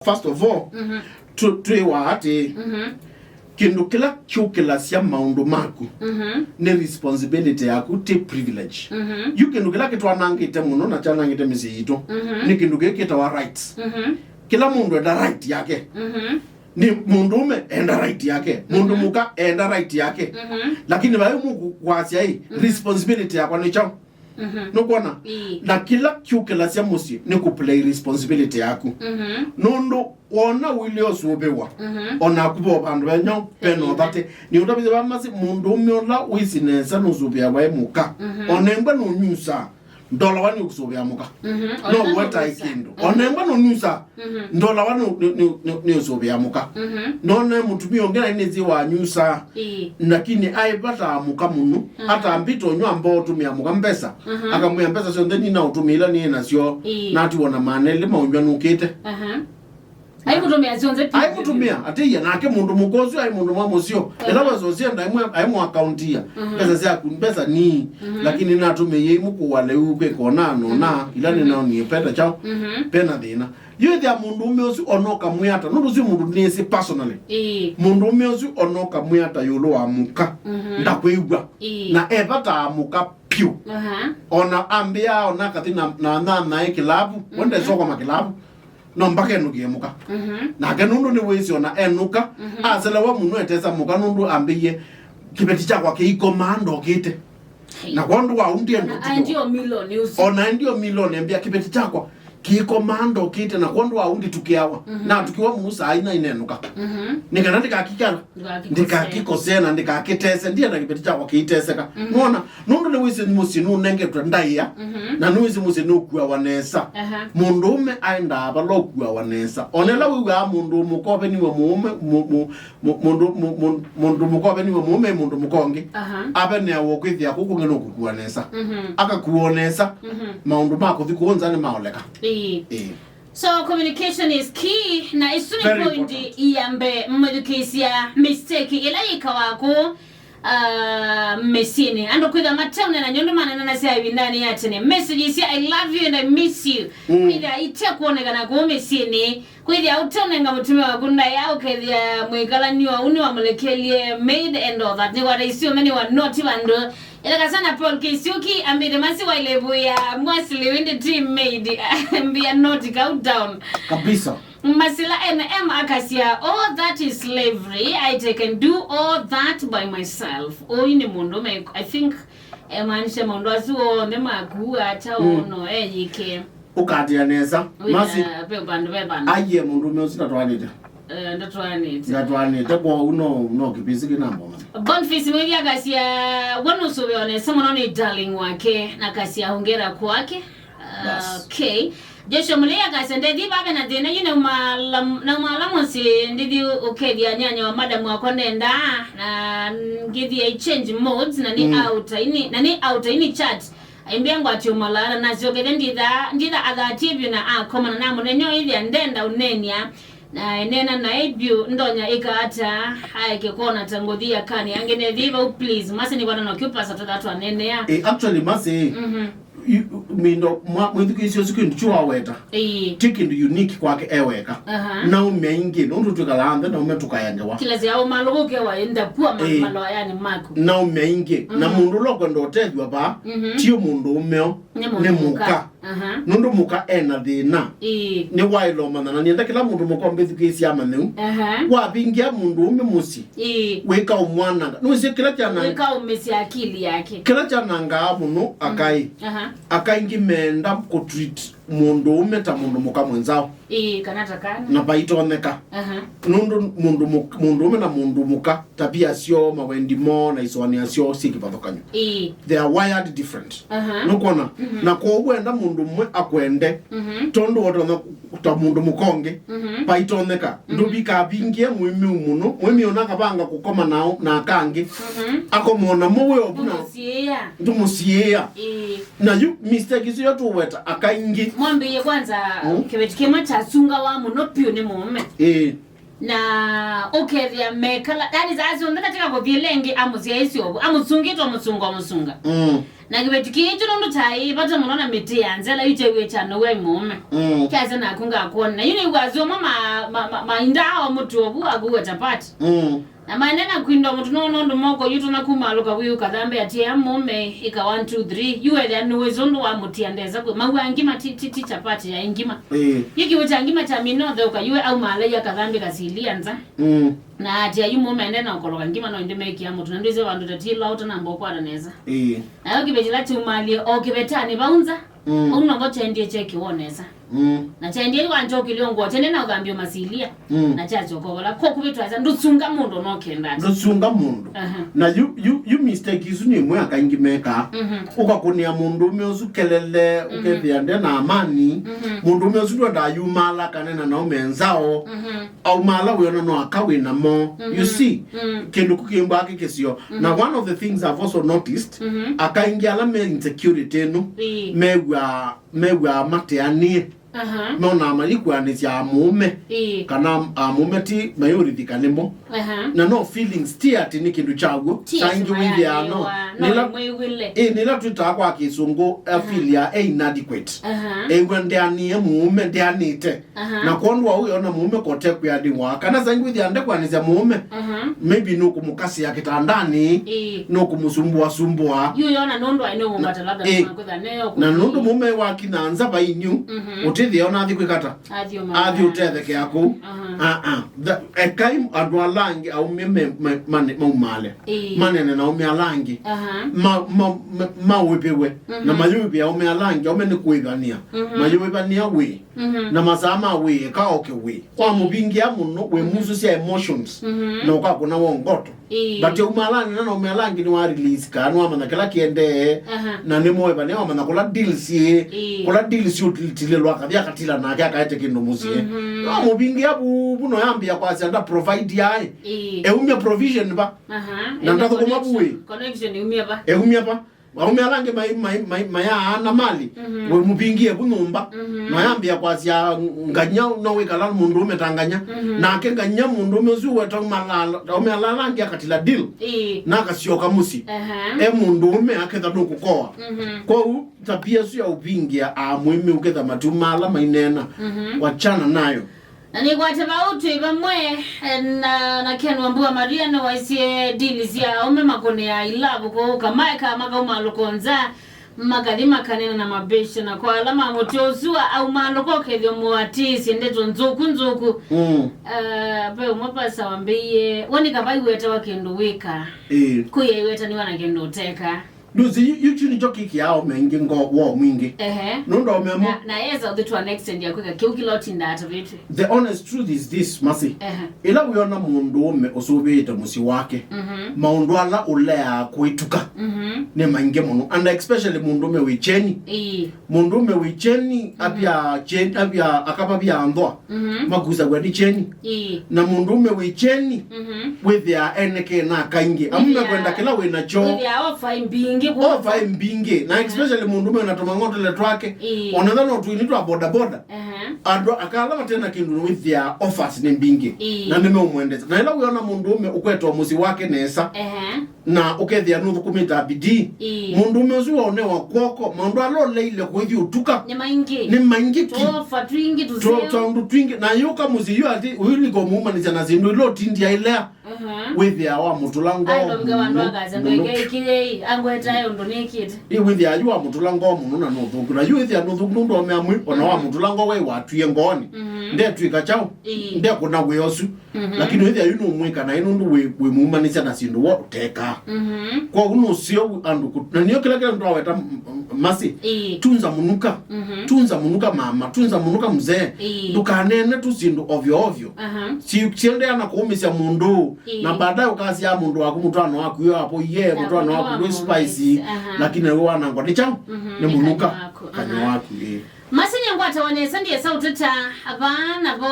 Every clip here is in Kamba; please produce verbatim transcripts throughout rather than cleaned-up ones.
First of all, Mhm. tu- twĩwa atĩ Mhm. kĩndũ kĩla kyũkĩlasya maũndũ maku Mhm. nĩ responsibility yaku, ti privilege. Mhm. Yu kĩndũ kĩla kĩtwanangĩte mũno na kyanangĩte mĩsyĩ yitũ Mhm. nĩ kĩndũ kĩĩ kĩtawa rights. Mhm. Kĩla mũndũ enda right yake. Mhm. Nĩ mũndũũme enda right yake, mũndũ Mhm. mũka enda right yake. Mhm. Lakini vai mũku kwasya ĩ, Mhm. responsibility yakwa nĩ kyaũ? Mhm. Nũkwona? Ĩĩ. Na kĩla kyũkĩlasya mũsyĩ nĩ kũplay responsibility yaku. Mhm. Nũndũ wona ũilye ũsũvĩwa, Mhm. onaku vo vandũ venyaũ, pena Ĩĩ. ũthate. Nĩ ũtavĩsye vamasi mũndũũme ũla wĩsĩ nesa nũsũvĩawa e mũka. Mhm. Onembwa nũnyusaa, ndolawa nĩ ũkũsũvĩa mũka. Mhm. No Ona ũetae nũnyusaa. kĩndũ. Mhm. Onembwa nũnyusaa, Mhm. ndolawa nĩ- nĩ- nĩ- nĩ- nĩ ũsũvĩa mũka. Mhm. None mũtumia ũngĩ na nĩsĩ wanyusaa. Ĩĩ. Lakini aĩvataa mũka mũno. Mhm. Atambĩte ũnywa amba ũtũmĩa mũka mbesa. Mhm. Akamwĩa mbesa syonthe nina ũtũmĩĩla nĩ nasyo. Ĩĩ. Natiwa na maana elĩ maũnywa nũkĩte. Aha. Aimũtũmĩa syonthe pi- Aimũtũmĩa, atĩia nake mũndũ mũka ũsu aĩ mũndũ mwa mũsyo. Aha. Ĩla wesa ũsyenda aimwe aimũakauntia. Mhm. Mbesa syaku, mbesa nii. Mhm. Lakini natũmĩie imũkũwa lĩu kwĩka ona nona, Mhm. ila Mhm. nĩnaonie peta kyaũ, Mhm. pena thĩna. Yu ĩthĩa mũndũũme ũsu ona ũkamwĩata, nũndũ ũsu mũndũ nĩsĩ personally. Ĩĩ. Mũndũũme ũsu ona ũkamwĩata ĩũlũ wa mũka, Mhm. ndakwĩw'a. Ĩĩ. Na evataa mũka pyũ. Aha. Ona ambĩa, ona akathi na, na nyanya ĩ kĩlavu, Mhm. wende sokoma kĩlavu. No mpaka enũkie mũka. Mhm. Nake nũndũ nĩwĩsĩ ona enũka, Mhm. aselewa mũno etesa mũka nũndũ ambĩie, "Kĩveti kyakwa kĩikomaa ndokĩte." Hey. Na kwondũ wa ũu ndienda Ona ũtukĩwa. Aendio milioni ũsu. Ona endio milioni ambĩa, "Kĩveti kyakwa kĩikomaa ndokĩte, na kwondũ wa ũu nditukĩawa." Mhm. Natukĩwa mũno saa ina inenũka. Mhm. Nĩ kana ndikakikala. Ndikakikosea. Ndikakikosea na ndikakĩtese. Ndienda kĩveti kyakwa kĩiteseka. Mhm. Nũona? Nũndũ nĩwĩsĩ mũsyĩ nũnengetwe ndaĩa, Mhm. na nĩwĩsĩ mũsyĩ nũkuawa nesa. Aha. Mũndũũme aendaa vala ũkuawa nesa. Onela wĩw'aa mũndũ mũka ũveniwe mũũme, mũ- mũ- mũ- mũndũ mũ- mũ- mũndũ mũka ũveniwe mũũme, mũndũ mũka ũngĩ Aha. aveneawa kwĩthĩa kũu kũngĩ nũkũkua nesa. Mhm. Akakua o nesa, Mhm. maũndũ ma kũthi kũũ nza nĩmaoleka. Ĩĩ. Ĩĩ. So communication is key, na isu nĩ Very point important. Ya mbee mwĩthukĩĩsya mistake ĩla yĩkawa kũũ, ah, mĩsyĩnĩ. Andũ kwĩtha mateũneena nyũndũ maneenanasya ĩvindanĩ ya tene. Messages sya "I love you" and "I miss you." Mm. Kwĩtha ite kwonekana kũũ mĩsyĩnĩ. Kwĩthĩa ũteũnenga mũtumĩa waku ndaĩa, ũkethĩa mwĩkalani wa ũu nĩwamũlekelye maid and all that. Nĩkwata isyũme nĩwa noti vandũ. Ĩleka sana Paul Kĩsiũki ambĩte masi wailevũĩa mwasili wĩndĩ ti maid. Mbia noti kau down. Kabisa. Masila N M akasya, "Oh, that is slavery. I can do all that by myself." Ũyu nĩ mũndũme, I think, emaanisha maũndũ asu onthe makuua ata Mm. ũno eyĩke. Ũkaatĩa nesa. Wĩna Masi, ve vandũ ve vandũ. Aiye mũndũme ũsu ndatwaanĩte. Eh, ndatwaanĩte. Ndatwaanĩte, kwoou no, no kĩpisi kĩnambomana. Boniface Mwĩthi akasya, "Wona ũsũvĩwa nesa mũno nĩ darling wake," na akasya, "Hongera kwake." Ah, Bas. Okay. Joshua Mũlei akasya, "Ndethi vave na thĩna yu naumala, naumala mũsyĩ, ndithi ũkethya nyanya wa madam wakwa ndendaa, na ngĩthi I change modes, na nĩ Mm. out, ini, na nĩ out, ini chat." Aimbĩa ngwatio malaya, na nasyokethya nditha, nditha athatie vyũ na akomana na mũthenya ũyĩthĩa ndenda ũneenea, na enena naĩ vyũ ndonya ĩka ata, aeke kwona ta ngũthi yakani angĩ nethi vau, please. Masi nĩ vana no kĩu pasa tatha twaneenea. Eh, actually, Masi, Mhm. yu- mindo mwa- mwĩthukĩĩsya ũsu kĩndũ kyu waweta. Ĩĩ. Ti kĩndũ unique kwake eweka. Aha. Naume aingĩ, nũndũ twĩkalaa nthĩ naume tũkaendewa. Kila sia ũmalũkũke wa enda kuwa ma- Ĩĩ. Maloyani maku. Naume aingĩ. Na Mhm. mũndũ ũla ũkwenda ũtethw'a vaa, Mhm. ti mũndũ ũmeo, Nĩ mũndũ nĩ mũka. Mũka. Aha. Nũndũ mũka ena thĩna. Ĩĩ. Nĩ waĩla ũmanya, na nĩenda kĩla mũndũ mũka ũmbĩthukĩĩsya amanye ũu. Aha. Wavingĩa mũndũ ũme mũsyĩ, Ĩĩ. wĩka ũmwananga. Nĩwĩsĩ kĩla kyana- Wĩka ũmĩsya akili yake. Kĩla kyanangaa mũno akaĩ. Aha. Akaingĩ meenda kũtreat mũndũ ũme ta mũndũ mũka mwenzao. Ĩĩ, kana ta kana. Na vaitonyeka. Aha. Nũndũ mũndũ mũk- mũndũ ũme na mũndũ mũka, tabia syoo, mawendi moo, na isũanĩa syoo syĩ kĩvathũkany'o. Ĩĩ. They are wired different. Aha. Nũkwona? Mhm. Na kwoou enda mũndũ ũmwe akwende, Mhm. tondũ watonya ta mũndũ mũka ũngĩ, Mhm. vaitonyeka. Mhm. Ndũvikavingĩe mũĩmĩu mũno, mũĩmĩu nakavanga kũkoma nao na aka angĩ. Mhm. Akomona mo wĩ ovu na Ndũmũsiĩĩa. Ndũmũsiĩĩa. Ĩĩ. Na yu mistake isu yo tũweta akaingĩ. Mwambĩĩe kwanza Mm. kĩveti kĩmwe kyasungawa mũno piũ nĩ mũũme. Ĩĩ. Na ũkethĩa mekala, yani, saa syonthe katika kũthiĩ lengi amũsyaĩsya ũvu, amũsungĩtwe mũsunga, mũsunga. Mm. Na kĩveti kĩĩ kyu nũndũ kyaĩ vata mũno na mĩtĩ ya nzela yu kyew'ĩe kya Noeli mũũme. Mm. Kyasya naku ngakwona. Na yu nĩw'aa asu amwe ma, ma, ma, maindaa o mũtĩ ovu akuwa chapati. Mm. Na maendeea na kwinda mũtĩ nũndũ moko yu tũna kumaalũka wĩ ũkathambe atĩ ea mũũme ĩka one, two, three. Yu wethĩa nĩwĩsĩ ũndũ wa mũtia ndesa kwĩ. Maw'aa ngima ti, ti, ti chapati ya ngima. Ĩĩ. Yu kĩw'ũ kya ngima kya mina ũtheũka yu aumaala yu akathambe kasilia nza. Mm. Na ati ayu mũũme ende na ũkoloka ngima no ĩndĩ mekĩa mũtĩ, na ndwĩsĩ vandũ tatĩla ũtanamba ũkwata nesa. Ĩĩ. Nayo kĩveti kĩla kyumalie o kĩvetanĩ vau nza, mm, ũu novo kyaendie kyekiwa nesa. Mm. Na kyaendie wanjokilio ngũa kyene na ũthambio masilia, mm, na kyasyoka ũvala. Kwa kũvĩtwa asa, ndũsunga mũndũ no kenda ati. Ndũsunga mũndũ. Aha. Na yu, yu, yu mistake isu nĩ ĩmwe akaingĩ mekaa. Mhm. Ũkakũnĩa mũndũũme ũsu kelele, mhm, ũkethĩa nde na amani. Mhm. Mũndũũme ũsu ndwendaa yumaala kanena na ũme nzao. Mhm. Aumaala wĩona no aka wĩ namo. You, mhm, see? Mm. Kĩndũ kũ kĩmbaa kĩkĩsyo. Mhm. Na one of the things I've also noticed, mhm, akaingĩ ala me insecurity ĩno, ĩĩ, mew'aa, mew'aa mateanĩe. Aha. Monaa mayĩkuanĩsya amũũme. Ĩĩ. Kana amũũme ti mayũrithika nĩmo. Aha. Na no feelings ti atĩ nĩ kĩndũ kya w'o. Ti atĩ saingĩ wĩthĩaa no. Mayaĩwa, no nĩla, ĩmwĩw'ĩle. Ĩĩ, nĩla twĩtaa kwa kĩsũngũ, aha, afeel ya inadequate. Aha. Ew'a ndeanĩe mũũme, ndeanĩte. Aha. Na kwondũ wa ũu yona mũũme kote kwĩanĩwa. Kana saingĩ wĩthĩa ndekwanĩsya mũũme, aha, maybe nũkũmũkasĩa kĩtandanĩ, ĩĩ, nũkũmũsumbũasumbũa. Yu yona nũndũ aĩ nũmũmbata labda, ĩĩ, nũmakwĩtha neo. Na nũndũ mũũme wakinya nza vainyu, mhm, ũtĩthĩa ona athi kwĩkata. Athi ũma-, athi ũtethekea kũu. Aha. Ah, ah. Tha-, ekai andũ ala angĩ aũme me, me, mane-, maumale. Ĩĩ. Manene na aũme ala angĩ. Aha. Ma, ma, ma, maũĩvĩwe. Na, mhm, mayũĩvĩa aũme ala angĩ, aũme nĩ kũĩvanĩa. Mhm. Mayũĩvanĩa wĩ. Mhm. Na masaa ma wĩ, eka oke wĩ. Ĩĩ. Wamũvingĩa mũno, wĩ, mhm, musu sya emotions. Mhm. Na ũkakũna wongoto. Ĩĩ. But aumala nena na aũme ala angĩ nĩwa release kana nĩwamanya kĩla kĩendee. Aha. Na nĩmoĩva nĩwamanya kũla deals ĩ. Ĩĩ. Kũla deals ũtilĩlwa akathi akatila nake akaete kĩndũ mũsyĩ. Mhm. Wamũvingĩa vuvu no yambĩa kwasya nda provide yaĩ. Ĩĩ. Eumya provision va. Aha. Na ndathũkũma vuĩ. Connection, connection iumya va. Eumya va. Aũme ala angĩ mai, mai, mai, mayaa na mali, mhm, we mũvingĩe vu nyũmba, mhm, mayambĩa kwasya ngany'a no wĩkala mũndũũme ta ngany'a, mhm, nake ngany'a mũndũũme ũsu weta aũme ala, aũme ala, ala angĩ akatila deal, ĩĩ, na akasyoka mũsyĩ. Aha. E mũndũũme aketha nũkũkoa. Mhm. Kwoou tabia ĩsu ya ũvingĩa amũĩmi ũketha matiuma ala maineena, mhm, wachana nayo. Na nĩkwate vau twĩ vamwe, eh, na, na Ken Wambua Maria nĩwaisye dili sya aũme makũnĩaa ilavu kũũka, maeka makaumalũko nza, makathi makanena na mabeshe, na kwa ala ma mũtĩ ũsu wa aumalũko ũkethĩa mũatĩĩsye ndeto nzũku nzũku. Mm. Eh, ve ũmwe pasa wambĩie, woneka vaiwetewa kĩndũ wĩka. Ĩĩ. Kũya iwetaniwa na kĩndũ ũteka. Ndũsĩ, yu, yu kyu nĩkyo kĩkĩaa aũme aingĩ ngo woo mwingĩ. Ehe. Nũndũ aũme amwe. Na, na esa ũthi to an extent ya kwĩka kĩu kĩla ũtindaa atavĩtw'e. The honest truth is this, Mercy. Ehe. Ĩla wĩona mũndũũme ũsũvĩĩte mũsyĩ wake, mhm, maũndũ ala ũleaa kũĩtuka, mhm, nĩ maingĩ mũno. And especially mũndũũme wĩ kyeni. Ĩĩ. Mũndũũme wĩ kyeni, mhm, avya kyeni, avya, akavavya nthwa. Mhm. Makusaw'a nĩ kyeni. Ĩĩ. Na mũndũũme wĩ kyeni, mhm, wĩthĩaa enekee na kaingĩ. Amu, wĩthĩaa mekwenda kĩla wĩ nakyo. Wĩthĩaa ofa mbingĩ. Ofa mbingĩ. Na, mhm, especially mũndũũme na tũmang'otele twake. Ĩĩ. Ona ethĩwa no twini twa bodaboda. Aha. Andũ aka ala mate na kĩndũ wĩthĩaa offers nĩ mbingĩ. Ĩĩ. Na nĩmeũmwendesa. Na ĩla wĩona mũndũũme ũkwetwa mũsyĩ wake nesa. Aha. Na ũkethĩa nũthũkũmĩte bidii. Ĩĩ. Mũndũũme ũsu waonewa kw'oko, maũndũ ala ũleile kũithi ũtuka. Nĩ maingĩ. Nĩ maingĩ ki. Twofa twingĩ tũseo. Twa-, twaũndũ twingĩ. Na yũka mũsyĩ yu ati, ũyũ nĩko muumanĩsya na syĩndũ ila ũtindĩa ilea. Aha. Wĩthĩaa wamũtũla ngoo. Ai, no mga vandũ mũno, akasya, mũno. Ndwĩkĩkĩei, angwetae ũndũ nĩkĩte. Ĩ wĩthĩaa yu wamũtũla ngoo mũno na nũthũku. Na yu wĩthĩaa nũthũku nũndũ aũme amwe, ona, mhm, wamũtũla ngoo we watwie ngoonĩ. Mhm. Ndetwĩka kyaũ? Ĩĩ. Ndekũna wĩa ũsu. Mhm. Lakini wĩthĩa yu nũmwĩka naĩ nũndũ wĩ, wĩmumanĩsya na syĩndũ wo ũtekaa. Mhm. Kwoou nũseo andũ kũ-, na nĩyo kĩla kĩla ndwaweta m-, m-, Mercy. Ĩĩ. Tunza mũnuka. Mhm. Tunza mũnuka mama, tunza mũnuka mzee. Ĩĩ. Ndũkaneene tu syĩndũ ovyo ovyo. Aha. Si-, siendeea na kũũmĩsya mũndũ. Ĩĩ. Na baadaye ũkasya mũndũ waku mũtwaano waku yo hapo, ye, na mũtwaano waku ndwĩ spicy, aha, lakini we wanangwa nĩ kyaũ? Mhm, nĩ mũnuka. Nĩ kanyw'a waku. Kanyw'a, aha, waku, ĩĩ. Mercy nĩngwatawa nesa, ndiesa ũteta vaa navo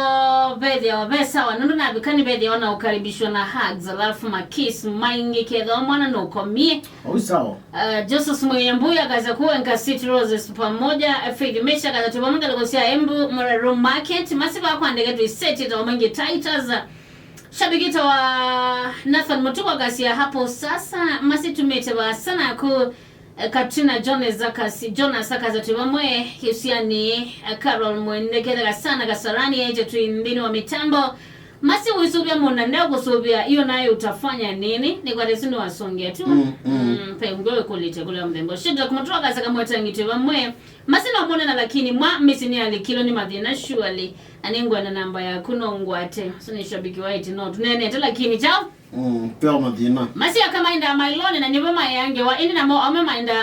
vethĩawa ve sawa, nũndũ navika nĩvethĩawa na ũkaribishwa na hugs, alafu makiss maingĩ, kethĩwa mwana nũkomie. Au sawa. Uh, Joseph Mwĩyembu akasya kuwa Nka City Roses pamoja, Faith Mesha akasya twĩ vamwe ngalĩko sya Embu, Murero Market, Mercy vaa kwa ndeke twĩ set, ĩtawa Maingi Titus. Shabiki ĩtawa Nathan Mutuku akasya hapo sasa, Mercy tumĩte vaa sana ku Katrina Jones Zakasi, Jonas Zakasi twĩ vamwe kĩsianĩ, Carol Mwendeketheka sana Kasarani, eje twĩ nthĩnĩ wa mĩtambo. Masi wĩsũvĩa mũna, ndakũsũvĩa, hiyo nayo utafanya nini? Nĩ kwa sinu wasongea tu. Mm, mm. Mm, pe ngwe kulite kule mthembo. Shida kumatoka kasa kamwe tangi twĩ vamwe. Masi no mone na lakini mwa misi ni alikilo ni mathina surely. Ani ngwenda namba yaku no ngwate. So ni shabiki wa iti no. Tunenete lakini chao. Mm, peo mathina. Masi akamaenda mailoni na nivo mayangewa. Indi namo ame maenda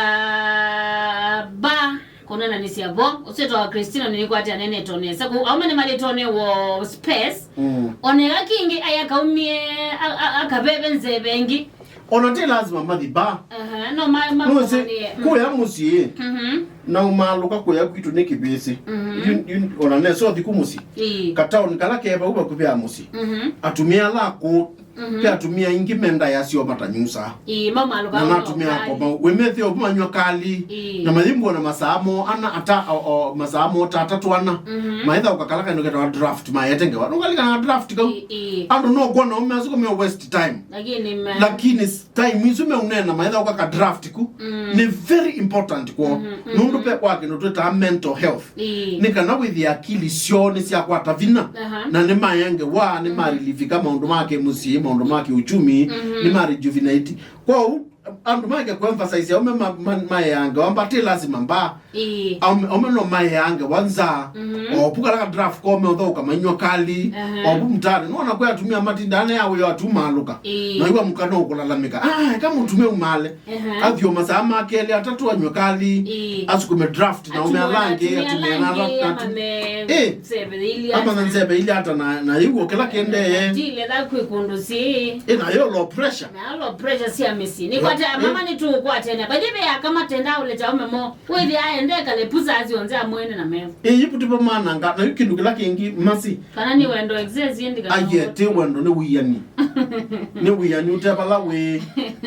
ba. Kunena ni siavo. Useto wa Christina ni kwati anene tonesa. Ku aume ni mali tone wo space. Mm. Oneka kingi aya kaumie a- a- akaveve nzeve ingi. Ona ti lazima mathi ba. Aha, no ma ma Nũsĩ, kuya mũsyĩ, mhm, na ũmaalũka kuya kwitũ nĩ kĩvĩsĩ. Mhm. Yu- yu- ona nesothi ku mũsyĩ. Ĩĩ. Kataoni kala ke vau vakuvĩ a mũsyĩ. Mhm. Atumĩa ala akũũ, mhm, ke atumĩa aingĩ mendaa syo matanyusaa. Ĩĩ, maumalũka na natumĩa akoma. Wĩmethĩa ũmanywa kali. Ĩĩ. Na mayimbwa na masaa mo ana ata o, o, masaa mo ta atatũ ana. Mhm. Maitha ũkakala kaino ketawa draft mayetengewa. Nũkalikana draft kau. Ĩĩ, ĩĩ. Andũ no kuona ume asukume waste time. Lakini ma- Lakini s- time isu meũneena maitha ũka ka draft ku, mm, nĩ very important kwoo. Mhm, mhm. Nũndũ pe kwa kĩndũ twĩtaa mental health. Ĩĩ. Nĩ kana wĩthĩe akili syoo nĩ syakwata vinya, aha, na nĩ mayangewa, nĩ, mhm, marelivika maũndũ ma kĩmũsyĩ, maũndũ ma kĩuchumi, mhm, nĩ marejuvenate. Kwoou andũ make kũemphasize aume ma- ma- mayangewa mba ti lazima mba. Ĩĩ. Aume, aume no mayangewa nza. Mhm. Ovu kala ka draft kome ũthaũka mainywa kali. Aha. Ovu mtaani. Nona kwĩ atumĩa matindaa ne awĩo atumalũka. Ĩĩ. Na iwa mũka no kũlalamĩka. Ah, eka mũtumĩa umale. Aha. Athio masaa ma kelĩ atatũ anywe kali. Ĩĩ. Asukume draft na aume ala angĩ atumĩa na angĩ, atu- ama me- ĩĩ, nzeve ili ama na ata. Nzeve ili ata na na iwo kĩla kĩendee. Ndile tha kwĩ kũndũ si. Ĩ na yo low pressure. Na low pressure sia mĩsyĩ. Nĩ kwata mama nĩ tu kwatene. By the way akamatenda uleta aume mo. Wĩthĩa aende kale pusa azionze amwene na mevo. Ĩĩ, ipu tipo mananga, na yu kĩndũ kĩla kĩngĩ masi. Kana nĩ wendo exist indi kana aye, ti wendo nĩ wiani. Nĩ wiani ũte vala wĩ,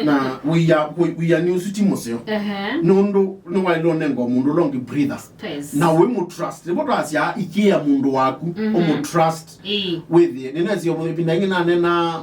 na wia- wi- wiani ũsu ti mũseo. Ehe. Nũndũ nĩ waĩle ũnenga mũndũ ũla ũngĩ breathers. Yes. Na wĩ mũtrust. Nĩvo twasya ikĩa mũndũ waku, mhm, ũmũtrust. Ĩĩ. Wĩthĩe. Nĩnasio ĩvinda ingĩ nanena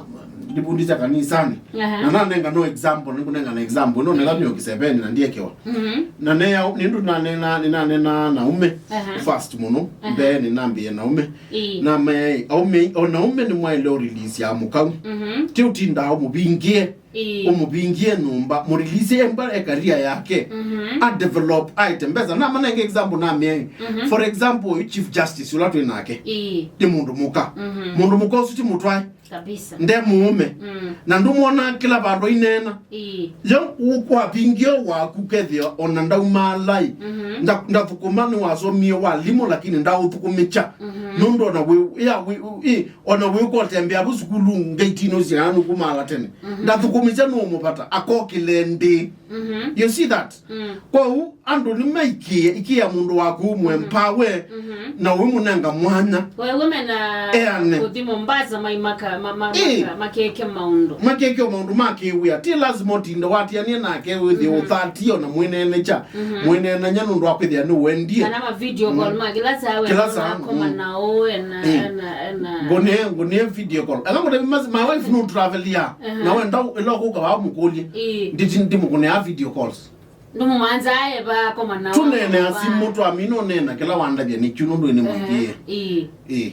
ndivundisya kanisani. Aha. Na nanenga no example, nĩkũnenga na example. Ĩno nĩla nĩo kĩseveni na ndiekewa. Mhm. Na neya nĩndũ nanena, nĩnanena na aume. Aha. First mũno. Aha. Mbee nĩnambĩe na aume. Ĩĩ. Na me aume, o na aume nĩmwaĩle ũrelease ya mũkau. Mhm. Ti ũtindaa ũmũvingie. Ĩĩ. Ũmũvingie nyũmba, mũrelease emba e career yake. Mhm. A develop, aete mbesa. Na manenge example na mĩai. Mhm. For example, Chief Justice ũla twĩ nake. Ĩĩ. Nĩ mũndũ mũka. Mhm. Mũndũ mũka ũsu ti mũtwae. Kabisa. Nde mũũme. Mm. Na ndũmwona kĩla vandũ aineena. Ĩĩ. Yo wavingie waku kethĩa ona ndaumaa lai. Mhm. Nda- ndathũkũma nĩwasomie walimũ lakini ndaũthũkũmĩkya. Mhm. Nũndũ ona wĩ, ya, wĩ, wĩ, ĩ, ona wĩ ũkotembea vu sukulu ngeitini ũsiana nũkumaala tene. Mhm. Ndathũkũmĩkya nũũmũvata akokĩle ndĩ. Mhm. You see that? Mm. Kwoou andũ nĩmaikĩe, ikĩa mũndũ waku ũmwe, mhm, mpawe, mhm, na ũimũnenga mwanya. Wewe mena eane. Kuthi Mombasa mai maka- ma- ma- ĩ, maka- makeke maũndũ. Makeke maũndũ ma kĩwĩa. Ti lazima ũtinde watianie nake wĩthĩe, mhm, ũthatio na mwĩneenekya. Mhm. Mwĩneenany'a nũndũ wa kwĩthĩa nĩwendie. Kana ma video call, mm, ma kĩla saa we kĩla saa, akoma, mm, na ũũ ena- ĩ, ena- ena- ngũnĩe ngũnĩe video call. Aka ngũte mas- my wife no travel ya. Aha. Na wenda ĩla ũkũka wa mũkũlye. Ĩ. Nditi ndimũkũnĩa video calls. Ndũmũmanza eva akoma na tũneenea simũ twamina ũneena kĩla wandavya nĩkyu nũndũ nĩ mwĩkĩe. Ĩ. Ĩ.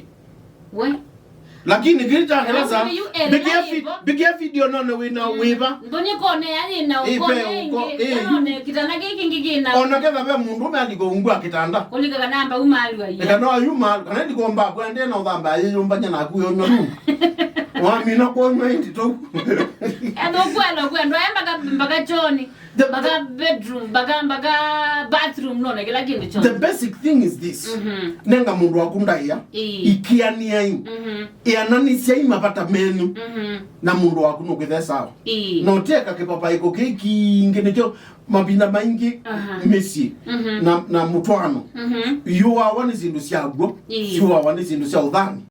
We. Lakini kĩĩ kya kĩla saa, yu ere bikia na vi- ivo. Bikia video none wĩna, mm, wĩva. Ndonye kone yani na ĩ, ũkone pe ingi, ũko- ĩ, none kitanda kiki ngi kina. Ona ketha ve mũndũ ũme aliko ungu a kitanda. Kulika kana amba umalwa ya. Eka no ayuma, kana ndiko mba kwende na ũthamba yeyumbanya na kuyo nyoru. Wamina kunywa indi tu. Endo kwelo kwendo aya mpaka mpaka chooni. The- mpaka bedroom, mpaka mpaka bathroom none kila kindu chooni. The basic thing is this. Mhm. Nenga mũndũ waku ndaĩa. Ĩĩ. Ikianiai. Mhm. Ĩananĩsyai mavata menyu. Mhm. Na mũndũ waku nũkwĩthe sawa. Ĩĩ. Na ũteka kĩpapaĩko kĩĩ kingĩ nĩkyo mavinda maingĩ, aha, mĩsyĩ, mhm, na, na mũtwaano, mhm, yũawa nĩ syĩndũ sya w'o, ĩĩ, syũawa nĩ syĩndũ sya ũthani.